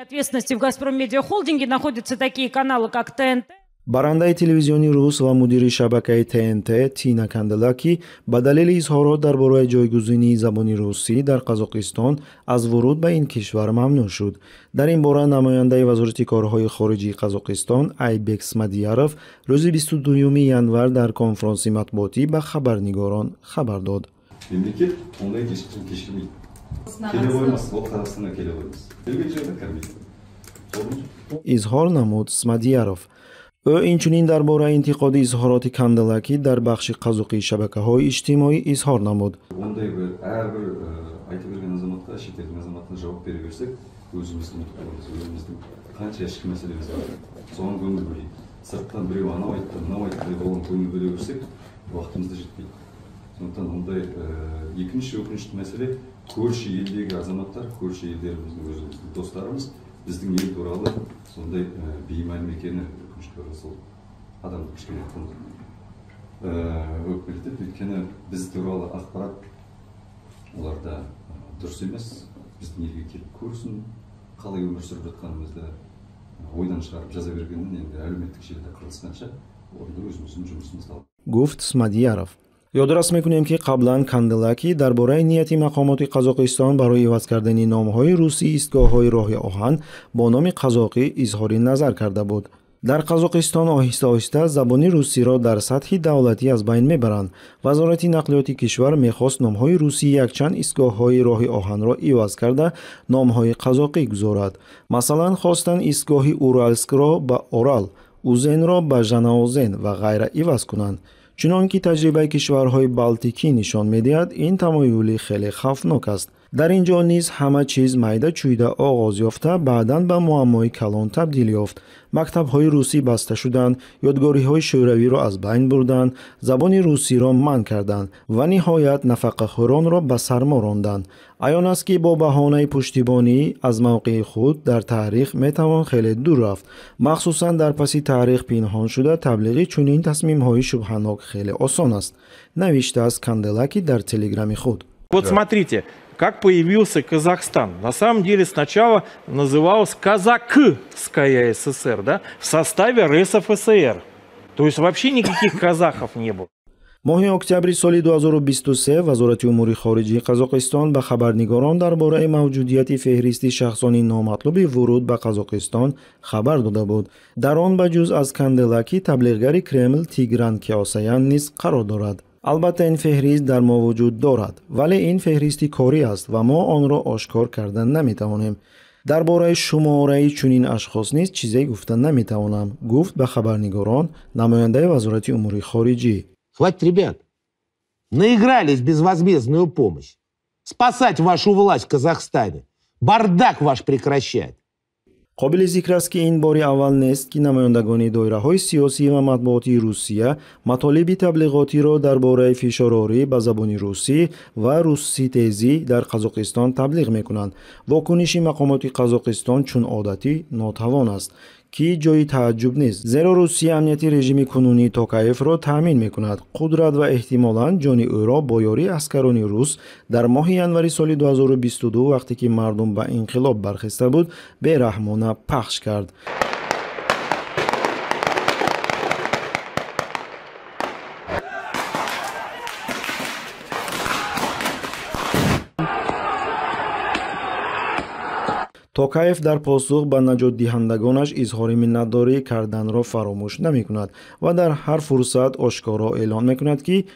Ответственности в «Газпром Медиа Холдинге» находятся такие каналы, как ТНТ. Барандаи телевизиони рус ва мудири шабакаи ТНТ Тина Канделаки ба далели изҳорот дар бораи ҷойгузинии забони русӣ дар Қазоқистон аз вуруд ба ин кишвар мамнӯъ шуд. Дар ин бора намояндаи Вазорати корҳои хориҷии Қазоқистон Айбек Смадияров рӯзи 22 январ дар конфронси матбуотӣ ба хабарнигорон хабар дод. Мемлекет ондай кешірмейді. Келе қоймас, ол Қазақстанға келе қоймас. Келген жерде кірмейді. Изҳор намуд Смадияров. Ӯ инчунин дар бораи интиқоди изҳороти Канделакӣ дар бахши қазоқии шабакаҳои иҷтимоӣ изҳор намуд. Ондай бір әрбір айта берген азаматқа, шетелдің азаматына жауап бере берсек, өзімізді ұмытып қаламыз, өзіміздің қанша ішкі мәселеміз бар. Соған көңіл бөлейік. Сырттан біреу анау айтты, мынау айтты деп оған көңіл бөле берсек, уақытымыз да жетпейді. Сондықтан ондай екінші өкінішті мәселе көрші елдегі азаматтар, көрші елдеріміздің өзіміздің достарымыз біздің ел туралы сондай беймәлім екені өкінішке орай сол адамды кішкене өкпелетеді. Өйткені біз туралы ақпарат оларда дұрыс емес. Біздің елге келіп көрсін, қалай өмір сүріп жатқанымызды ойдан шығарып жаза бергеннен енді әлеуметтік желіде қырылысқанша орында өзіміздің жұмысымызды алып. Гуфт Смадияров. Ёдрас мекунем, ки қаблан Канделаки дар бораи нияти мақомоти Қазоқистон барои иваз кардани номҳои русии истгоҳҳои роҳи оҳан бо номи қазоқӣ изҳори назар карда буд. Дар Қазоқистон оҳиста-оҳиста забони русиро дар сатҳи давлатӣ аз байн мебаранд. Вазорати нақлиёти кишвар мехост номҳои русии якчанд истгоҳҳои роҳи оҳанро иваз карда номҳои қазоқӣ гузорад. Масалан, хостанд истгоҳи Уралскро ба Орал, Узенро ба Жанаозен ва ғайра иваз кунанд. Чунон ки таҷрибаи кишварҳои Балтикӣ нишон медиҳад, ин тамоюли хеле хавфнок аст. Дар ин ҷо низ ҳама чиз майда чӯйда оғоз ёфта, баъдан ба муаммои калон табдил ёфт. Мактабҳои русӣ баста шуданд, ёдгориҳои шӯравиро аз байн бурданд, забони русиро манъ карданд ва ниҳоят нафақахӯронро ба сармо ронданд. Аён аст, ки бо баҳонаи пуштибонӣ аз мавқеи худ дар таърих метавон хеле дур рафт. Махсусан дар паси таърих пинҳон шуда таблиғи чунин тасмимҳои шубҳанок хеле осон аст, навиштааст Канделаки дар телеграми худ. Вот смотрите, как появился Казахстан. На самом деле сначала называлась Казакская ССР, да, в составе РСФСР. То есть вообще никаких казахов не было. Моҳи октябри соли 2023 Вазорати умури хориҷии Қазоқистон ба хабарнигорон дар бораи мавҷудияти феҳристи шахсони номатлуби вуруд ба Қазоқистон хабар дода буд. Дар он ба ҷуз аз Канделаки таблиғгари Кремл Тигран Кеосаян низ қарор дорад. Албатта, ин феҳрист дар мо вуҷуд дорад, вале ин феҳристи корӣ аст ва мо онро ошкор карда наметавонем. Дар бораи шумораи чунин ашхос низ чизе гуфта наметавонам, гуфт ба хабарнигорон намояндаи Вазорати умури хориҷӣ. Хватит, ребят, наигрались в безвозмездную помощь. Спасать вашу власть в Казахстане, бардак ваш прекращать. Қобили зикр аст, ки ин бори аввал нест, ки намояндагони доираҳои сиёсӣ ва матбуотии Русия матолиби таблиғотиро дар бораи фишорорӣ ба забони русӣ ва русситезӣ дар Қазоқистон таблиғ мекунанд. Вокуниши мақомоти Қазоқистон чун одатӣ нотавон аст, ки ҷои тааҷҷуб нест, зеро Русия амнияти режими кунунии Токаевро таъмин мекунад. Қудрат ва эҳтимолан ҷони ӯро бо ёрии аскарони рус дар моҳи январи соли 2022, вақте ки мардум ба инқилоб бархеста буд, бераҳмона пахш кард. Токаев дар посух ба наҷотдиҳандагонаш изҳори миннатдорӣ карданро фаромӯш намекунад ва дар ҳар фурсат ошкоро эълон мекунад, ки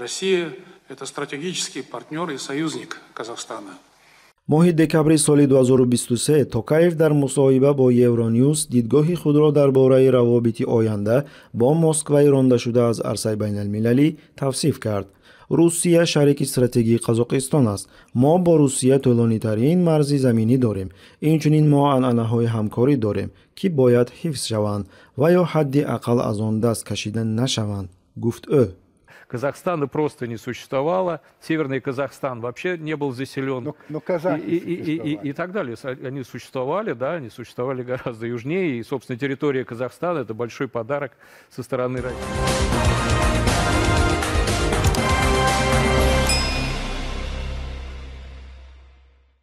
Россия – это стратегический партнер и союзник Казахстана. Моҳи декабри соли 2023 Токаев дар мусоҳиба бо Евроньюз дидгоҳи худро дар бораи равобити оянда бо Москваи рондашуда аз арсаи байналмилалӣ тавсиф кард. Русия шарики стратегии Қазоқистон аст. Мо бо Русия тӯлонитарин марзи заминӣ дорем. Инчунин мо анъанаҳои ҳамкорӣ дорем, ки бояд ҳифз шаванд ва ё ҳадди ақал аз он даст кашида нашаванд, гуфт ӯ. Казахстана просто не существовало, Северный Казахстан вообще не был заселен. Но казахи и так далее. Они существовали, да, они существовали гораздо южнее. И, собственно, территория Казахстана – это большой подарок со стороны России.